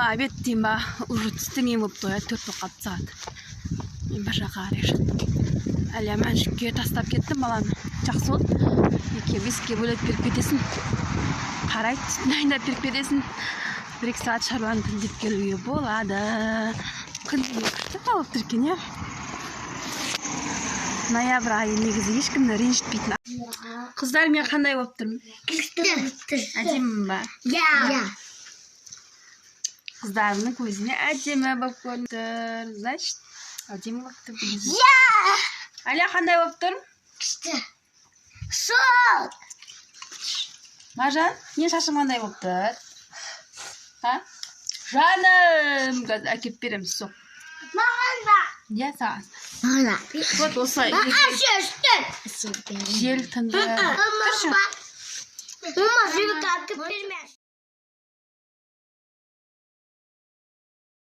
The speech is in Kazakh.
Обед деймін ба, уже түстен кейін болып тұр ғой, 4 болып қалыпты сағат. Мен бір жаққа қарай шықтым. Әлия Мәншүкке тастап кеттім баланы. Жақсы болды, екеуі 5-ке бөліп беріп кетесің, қарайды, сүтін дайындап беріп кетесің, 1-2 сағат шаруаны тіндеп келуге болады. Күн күшті болып тұр екен, иә. Ноябрь айы негізі ешкімді ренжітпейтін. Қыздар, мен қандай болып тұрмын? Күшті. Әдемімін ба? Иә. Қыздарымның көзіне әдемі болып көрініп тұр, значит, әдемі болып тұр деген сөз. Иә. Аля, қандай болып тұр? Күшті. Сол. Маржан, менің шашым қандай болып тұр, а, жаным? Қазір әкеліп беремін соқ. Маған да. Иә, саған. Маған да. Вот осылай. Маған шешті. Жел тынды. Тұршы. Мама, жүрек әкеліп берме.